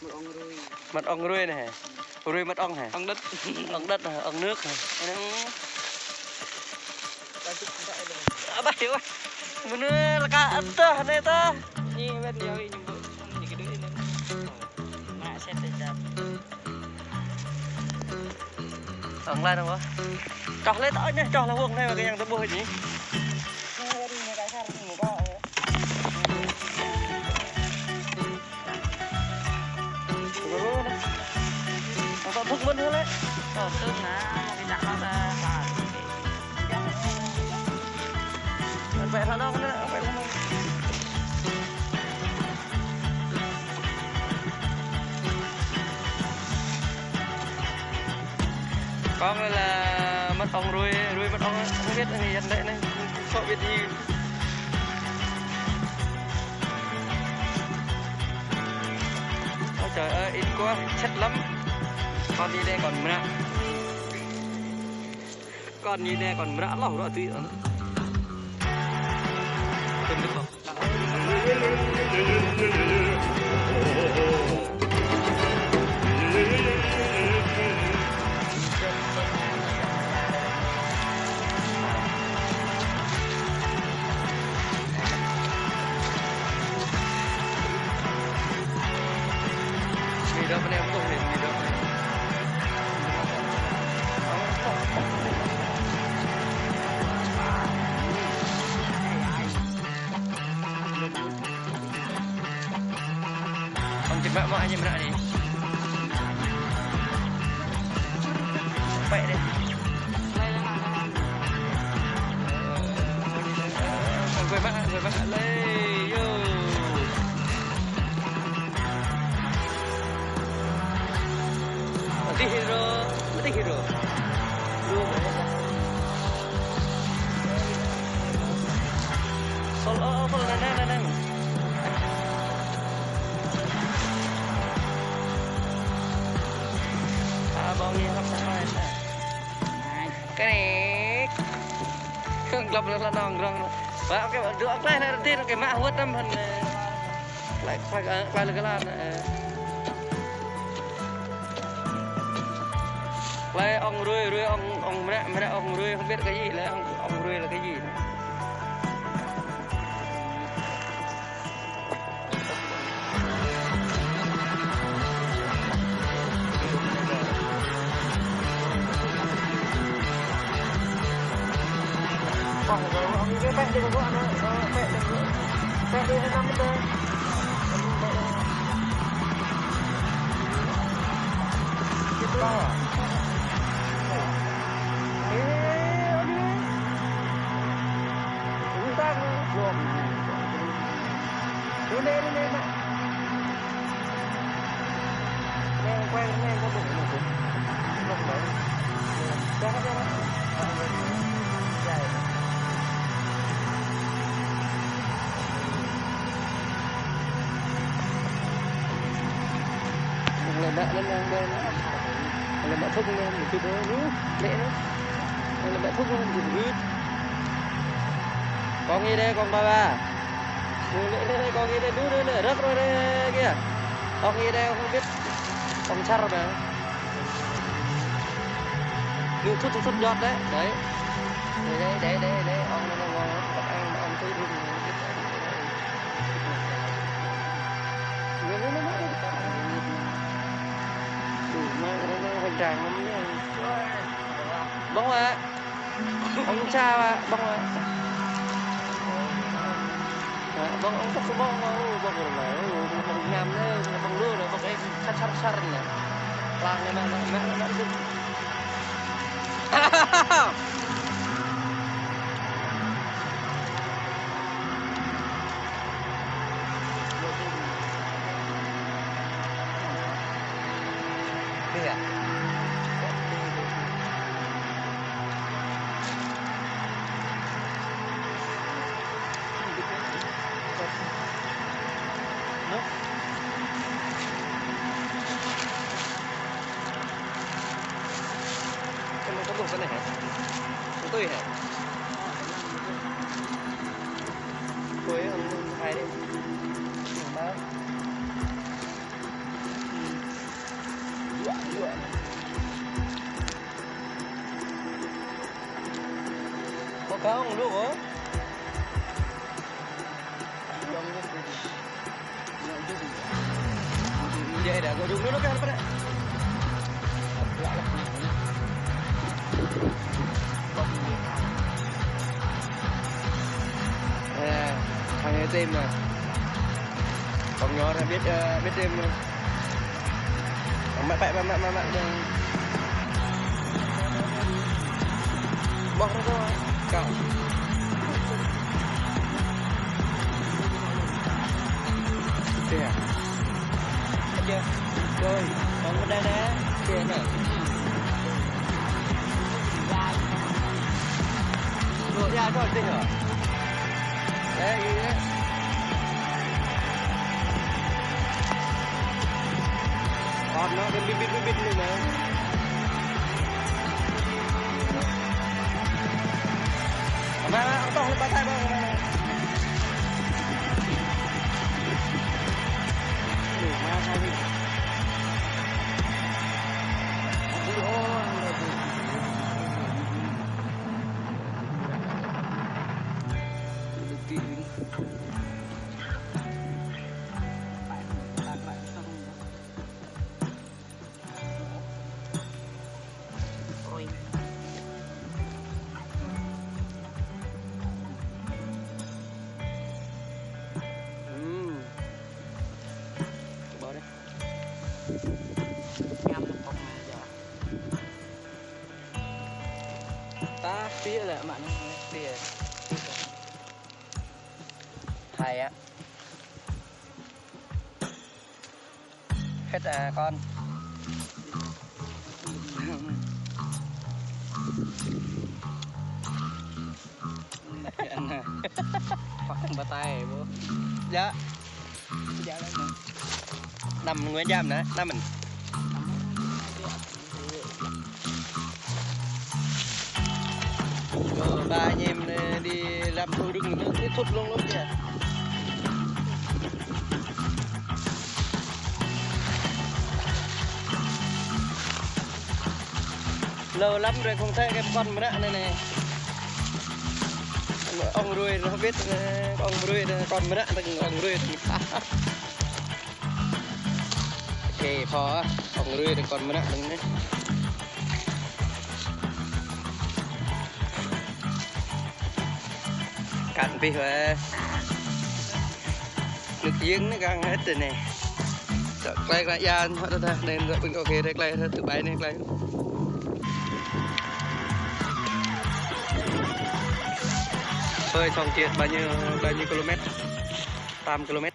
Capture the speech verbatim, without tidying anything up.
Mật ong rui. Mật ong rui anai hă? Rui mật ong hă? Ong đĕt. Ong đĕt hă? Ong nước hă? Anai. Abah, ya, wah. Mơnơ̆ lăk ăt tah anai tah. Anai wet ya, wih, ñu ƀu. Ñu kơ đuaĭ anai. Ngă set tơčap. Ong laĭ anŭn wah. Čoh lĕ tơl anai, čoh lah wơ̆ng anai, wah kơ yang tơƀuh anai. Ơ, tơ̆ng mơ̆n hă lĕ? Ơ, tơ̆ng anai, mơ̆ng kơ čă anŭn ta. Ơ, pĕ hă anŭn, pĕ hă anŭn. Kông anai lah mật ong rui, rui mật ong, không biết anai, dăn đĕ anai, sŏ ƀiă đi. Ôi trời ơi, ít quá, chất lắm. Kon anai đe kon mră. Kon anai đe kon mră lŏh rŏ tui. Tơ̆ng đĕ kông. Mi dŏ pơ anai, ƀuh anai, mi dŏ pơ anai. Ong čơmă mơ̆ anai mră anai. Pĕ đĕ. Ong quay mă, quay mă lĕ, yo. Mơ̆ tih hĭ rô, mơ̆ tih hĭ rô. Lu mơ̆. Sol, ơ, ơ, sol, nang, nang, nang, nang. A, ƀong anai hăp sa mai sa. Kơnĭk. Kơnĭk glŏp lăng lăng nong rong. Wah, ôkê, dŏ ôkê, anai rơdin, ôkê, mă huăt năm hăn, ơ. Klai, klai, ơ, klai lơ̆ gơlan, ơ. Klai ong rui, rui ong, ong mră, mră ong rui, không biết cái gì, lĕ ong, ong rui là cái gì. Lĕ mă anŭn anŭn đen. Lĕ mă thŭk anŭn, mơ̆ tui đen anŭn. Lĕ anŭn. Lĕ mă thŭk anŭn, mơ̆ tui đen. Kông anai đe, kông ba ba. Anŭn lĕ, lĕ, lĕ, kông anai đe, anŭn, anŭn, anŭn, rơ̆k, rơ̆k, rơ̆k, kơyua. Kông anai đe, không biết. Kông čar ba. Anŭn thŭt, thŭt, thŭt, jŏt đĕ. Đấy. Đấy, đấy, đấy, đấy, đấy. Kông anŭn, anŭn, anŭn, kông anai, kông tui đen. Ƀong hă? Ong ča hă? Ƀong hă? Hă, ƀong ong tŏk ƀong, ƀong, ƀong, ƀong ñam anai, ƀong lu anai, ƀong ĕh, sar, sar, sar anai. Lăng anai, anai, anai, anai, anai. Có cá không, được không? Vậy đã, có dùng nước, nước ăn, ăn. À, thằng ấy tên mà. Còn nhỏ là biết, ờ, biết tên mà. Mẹ, mẹ, mẹ, mẹ, mẹ, mẹ. Bóc nó ra. Cậu. Thế à? Thấy chưa? Rồi, còn cái đây nè. Kia nè. Rồi, ra rồi, thế hả? Đấy, ý đấy. Con nó cứ bịt bịt bịt bịt lên mà. Mà, mà, ông Tông, bà Thái, bà, bà, bà. Đủ mà, sao đi. Ừm. Cái bò đấy. Ngâm nó không mà giờ. Ta pía lẹ mà nó pía. Hay á. Hết à con. Bắt bắt tay bố. Dạ. Dạ, dạ. Năm Nguyễn Giám nè, năm mình. Ờ, ba anh em, ờ, đi làm thù rừng, nó tiếp xúc luôn luôn kìa. Lâu lắm rồi không thấy cái con mră này này. Ông ruồi nó không biết, ờ, ông ruồi nó con mră, từng ông ruồi. Kê phó, ông ruồi từng con mră từng này. Cạn pih weh. Nước giếng nó căng hết rồi nè. Sợ klai klai yan, họ ta ta, nên rồi mình ok đây, klai thôi, tự bay này, klai. Hơi sông Kiệt bao nhiêu, bao nhiêu ki-lô-mét? Tám ki-lô-mét.